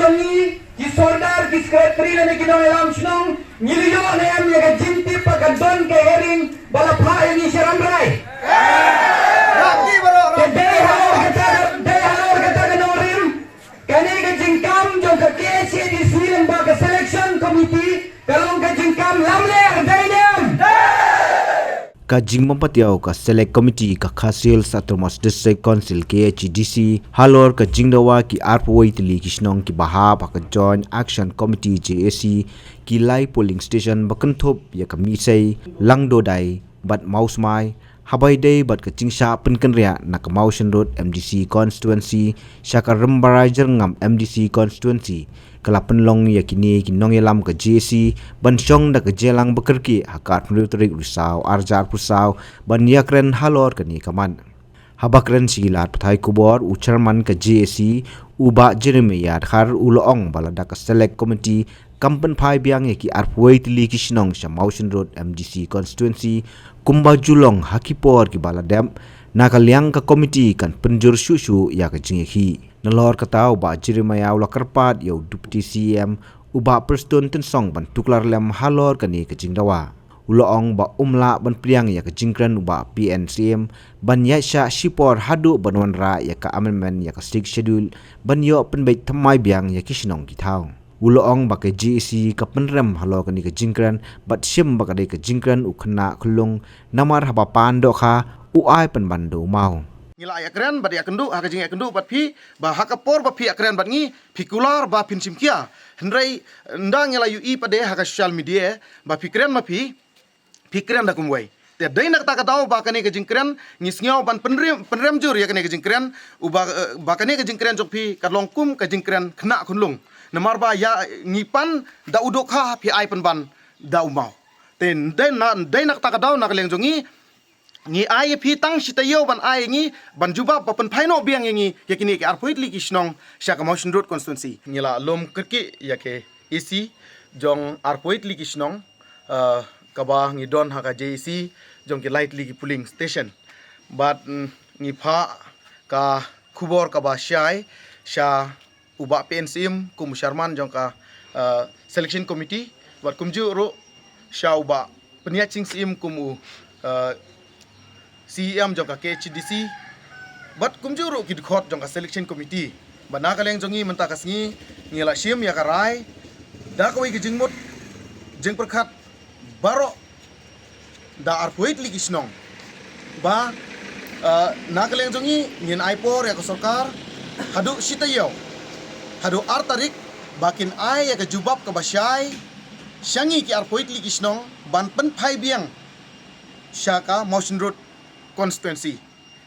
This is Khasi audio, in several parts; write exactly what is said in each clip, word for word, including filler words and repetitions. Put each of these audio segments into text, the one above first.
Ngi ki sordar, ki secretary lane ki nongïalam shnong, ngi la ïoh ne em ïa ka jingtip ba ka don ka hearing ba la phah ïa ngi sha Rambrai? Ka dei halor kata, dei halor kata ka nongrim. Kane ka jingkam jong ka K H A D C lyngba ka selection committee ka long ka jingkam lamler, dei ne em? Ka jingbym pat ïoh ka Select Committee ka Khasi Hills Autonomous District Council, K H A D C, halor ka jingdawa ki arphew wei tylli ki shnong kiba hap ha ka Joint Action Committee, J A C, ki lai polling station ba kynthup ïa ka Misei, Langdodai bad Mawsmai, haba ïadei bad ka jingshah pynkynriah na ka Mawshynrut M D C constituency sha ka Rambrai Jyrngam M D C constituency. Ka la pynlong ïa kine ki nongïalam ka J A C ban shong da ka jingïalang ba kyrkieh ha ka arphew tarik Risaw arhajar arphew saw ban ïakren halor kane ka mat. Haba kren sha ki lad pathai khubor, u chairman ka J A C, u Bah Jeremiah Dkhar, u la ong ba lada ka Select Committee kam pynphai biang ïa ki arphew wei tylli ki shnong sha Mawshynrut M D C constituency kumba ju long ha ki por kiba la dep, na ka liang ka committee kan pynjur shuh shuh ïa ka jingïakhih. Nalor kata, u Bah Jeremiah u la kyrpad ïa u Deputy C E M, u Bah Prestone Tynsong, ban tuklar lem halor kane ka jingdawa. U la ong ba um lah ban pdiang ïa ka jingkren u Bah P N Syiem ban ïaishah shipor haduh ban wanrah ïa ka amendment ïa ka Sixth Schedule ban ïoh pynbeit thymmai biang ïa ki shnong ki thaw. U la ong ba ka J A C ka pynrem halor kane ka jingkren bad shim ba ka dei ka jingkren u khynnah khunlung, namar haba pan dohkha u ai pynban da u maw. Ngi la ïakren bad ïakynduh ha ka jingïakynduh bad phi, ba ha ka por ba phi ïakren bad ngi, phi kular ba phin shim khia. Hynrei ynda ngi la ïohi pat de ha ka social media ba phi kren ma phi, phi kren da kumwei. Te dei na kata ka daw ba kane ka jingkren ngi sngew ban pynrem, pynrem jur ïa kane ka jingkren, u ba, eh, ba kane ka jingkren jong phi ka long kum ka jingkren khynnah khunlung. Namar ba ïa ngi pan da u dohkha, phi ai pynban da u maw. Te dei na, dei na kata ka daw na ka liang jong ngi, ngi ai ïa phi tang shi taïew ban ai ïa ngi ban jubab ba pynphai noh biang ïa ngi ïa kine ki arphew wei tylli ki shnong sha ka Mawshynrut constituency. Ngi la lum kyrkieh ïa ka A C jong arphew wei tylli ki shnong, eh, kaba ngi don ha ka J A C jong ki lai tylli ki polling station. Bad, mm, ngi phah ka khubor kaba shai sha u Bah P N Syiem kum u chairman jong ka, eh, selection committee, bad kumjuh ruh sha u Bah Pynïaid Sing Syiem kum u, eh, C E M jong ka K H A D C, bad kumjuh ruh ki dkhot jong ka selection committee. Bad na ka liang jong ngi mynta ka sngi ngi la shim ïa ka rai da kawei ka jingmut jingpyrkhat baroh da arphew wei tylli ki shnong ba, eh, na ka liang jong ngi ngin ai por ïa ka sorkar haduh shi taïew, haduh ar tarik, ba kin ai ïa ka jubab kaba shai sha ngi ki arphew wei tylli ki shnong ban pynphai biang sha ka Mawshynrut constituency,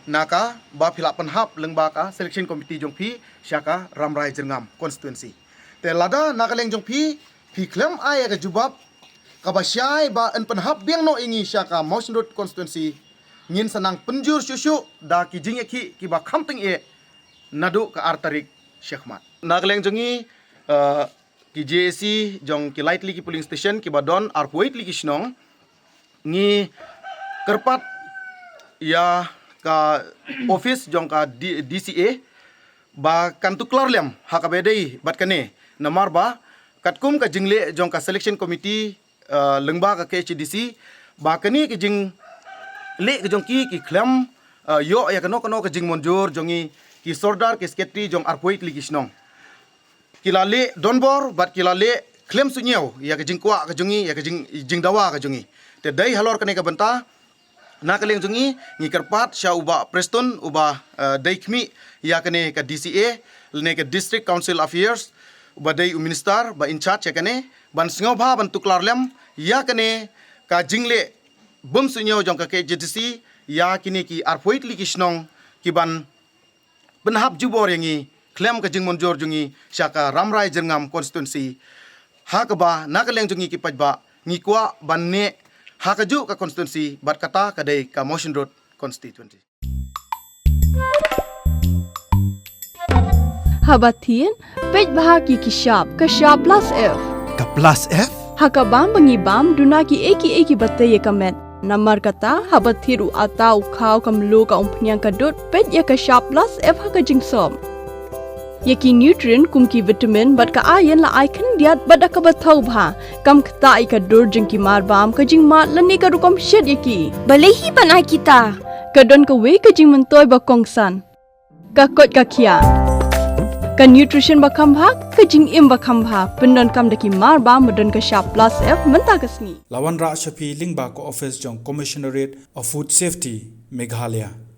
na kaba phi la pynhap lyngba ka selection committee jong phi sha ka Rambrai Jyrngam constituency. Te lada na ka liang jong phi phi khlem ai ïa ka jubab kaba shai ba yn pynhap biang noh ïa ngi sha ka Mawshynrut constituency, ngin sa nang pynjur shuh shuh da ki jingïakhih kiba kham tyngeh naduh ka ar tarik shakhmat. Na ka liang jong ngi, eh, ki J A C jong ki lai tylli ki polling station kiba don arphew wei tylli ki shnong, ngi kyrpad ïa ka office jong ka D-, D C A ba kan tuklar lem ha kaba ïadei bad kane, namar ba katkum ka jingleh jong ka selection committee, eh, lyngba ka K H A D C, ba kane ka jingleh ka jong ki, ki khlem, eh, ïoh ïa kano kano ka jingmynjur jong ngi ki sordar, ki secretary jong arphew wei tylli ki shnong. Ki la leh donbor bad ki la leh khlem sngewthuh ïa ka jingkwah ka jong ngi, ïa ka jing, jingdawa ka jong ngi. Te dei halor kane ka bynta, na ka liang jong ngi ngi kyrpad sha u Bah Prestone uba, eh, dei khmih ïa kane ka D C A lane ka District Council Affairs, uba dei u minister ba in charge ïa kane, ban sngewbha ban tuklar lem ïa kane ka jingleh bym sngewthuh jong ka K H A D C ïa kine ki arphew wei tylli ki shnong kiban pynhap jubor ïa ngi khlem ka jingmynjur jong ngi sha ka Rambrai Jyrngam constituency. Ha kaba na ka liang jong ngi ki paidbah ngi kwah ban neh ha kajuh ka constituency, bad kata ka dei ka Mawshynrut constituency. Haba thied, peit bha ki ki shap, ka shap plus F. Ka plus F? Ha ka bam ba ngi bam, duna kiei kiei kiba tei ïa ka met. Namar kata, haba thied u atta, u khaw, ka mluh, ka umphniang, ka dud, peit ïa ka shap plus F ha ka jingsop. Ïa ki nutrient kum ki vitamin bad ka iron la ai khyndiat bad da kaba thaw bha. Kam ktah ïa ka dur jong ki marbam, ka jingmad lane ka rukom shet ïa ki. Balei hi ban ai kita? Ka don kawei ka jingmyntoi ba kongsan. Ka koit ka khiah. Ka nutrition ba kham bha, ka jingim ba kham bha. Pyndonkam da ki marbam ba don ka shap plus F mynta ka sngi. La wanrah sha phi lyngba ka office jong Commissionerate of Food Safety, Meghalaya.